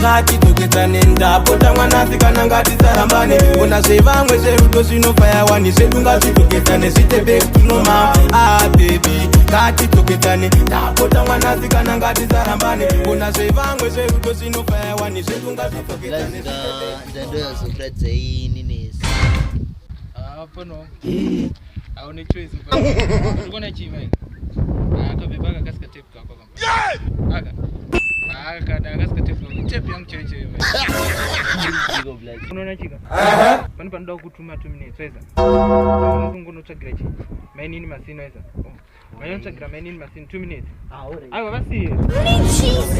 Ngatidzokezane, ndapota mwanasikana, ngatisarambane. Ona zvevamwe zverudo zvinofayawani, zvedu ngazvidzokedzane, zviite back to normal. Ah baby, ngatidzokezane, ndapota mwanasikana, ngatisarambane. Ona zvevamwe zverudo zvinofayawani, zvedu ngazvidzokedzane, zviite back. Ndandoyazokuratidzai ninesi. Hapano. Haune choice. Urikuona chii mai? Akabeba akakasika tape kako kamba. Aka. Aka akasika tape kako. Tape yangu chaiyo chaiyo mai. Unoona chika? Pane panoda kutuma 2 minutes weza. Unongonotsvagira chii? Mainini masino weza. Oh. Mainotsvagira mainini masino 2 minutes. Aiwa, vasiye. Jesus!